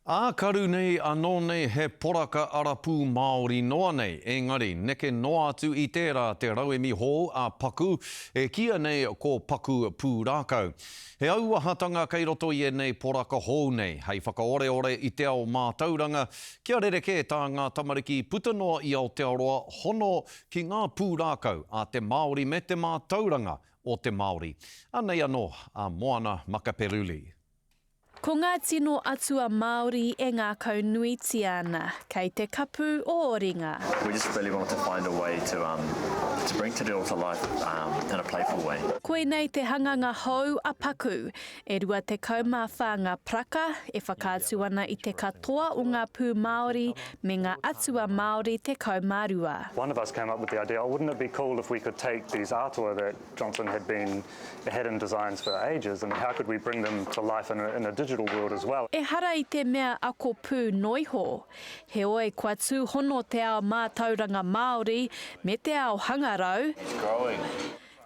Ā karu nei anō nei he poraka arapū Māori noa nei, engari neke noa atu i tērā te rauemi hou a Paku, e kīia nei ko Paku Pūrākau. He auahatanga kei roto i ēnei poraka hou nei, hei whakaoreore i te ao mātauranga, kia rerekē tā ngā tamariki puta noa i Aotearoa hono ki ngā pūrākau a te Māori me te mātauranga o te Māori. Anei anō a Moana Makaperuli. Ko ngā tino atua Māori e ngākaunuitia ana, kei te kapu o ō ringa. We just really wanted to find a way to um to bring te reo to life um in a playful way. Koinei te hanganga hou a Paku. E 24 ngā paraka e whakaatu ana i te katoa o ngā pū Māori me ngā atua Māori 12. One of us came up with the idea, oh wouldn't it be cool if we could take these atua that Johnson had been had in designs for ages and how could we bring them to life in a, in a digital world as well. Ehara i te mea ako pū noiho. Heoi, kua tūhono te ao mātauranga Māori me te ao hangarau,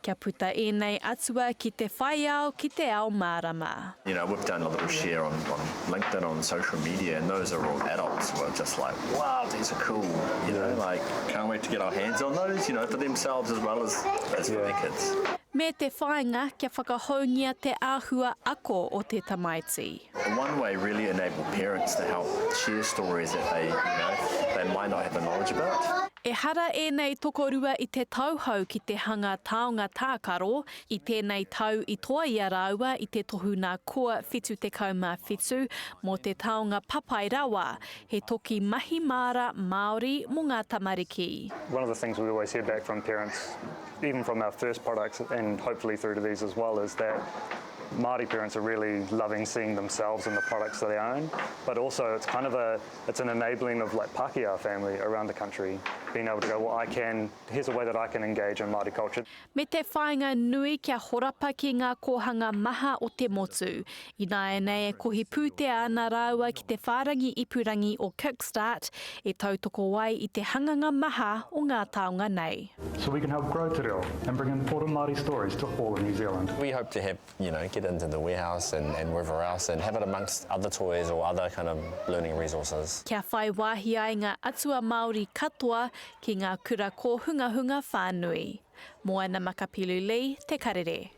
kia puta ēnei atua ki te whaiao ki te ao mārama. You know, we've done a little share on, on LinkedIn, on social media, and those are all adults who are just like, wow, these are cool, you know, like, can't wait to get our hands on those, you know, for themselves as well as, as for their kids. Me te whāinga kia whakahoungia te āhua ako o te tamaiti. One way really enable parents to help share stories that they, you know, they might not have the knowledge about. Ehara ēnei tokorua i te tauhou ki te hanga taonga tākaro, i tēnei tau i toa i a rāua i te tohu nā Koa 77 mō te taonga papai rawa, he toki mahi māra Māori mō ngā tamariki. One of the things we always hear back from parents, even from our first products and hopefully through to these as well, is that Māori parents are really loving seeing themselves in the products that they own, but also it's kind of a, it's an enabling of like Pākehā family around the country, being able to go, well I can, here's a way that I can engage in Māori culture. Me te whāinga nui kia horapa ki ngā kōhanga maha o te motu. Ināianei e kohi pūtea ana rāua ki te whārangi ipurangi o Kickstart e tautoko ai i te hanganga maha o ngā taonga nei. So we can help grow te reo and bring important Māori stories to all of New Zealand. We hope to have, you know, get into the warehouse and, and wherever else and have it amongst other toys or other kind of learning resources. Kia whai wāhi ai ngā atua Māori katoa ki ngā kura kōhungahunga whānui. Moana Makapilu Lee, Te Karere.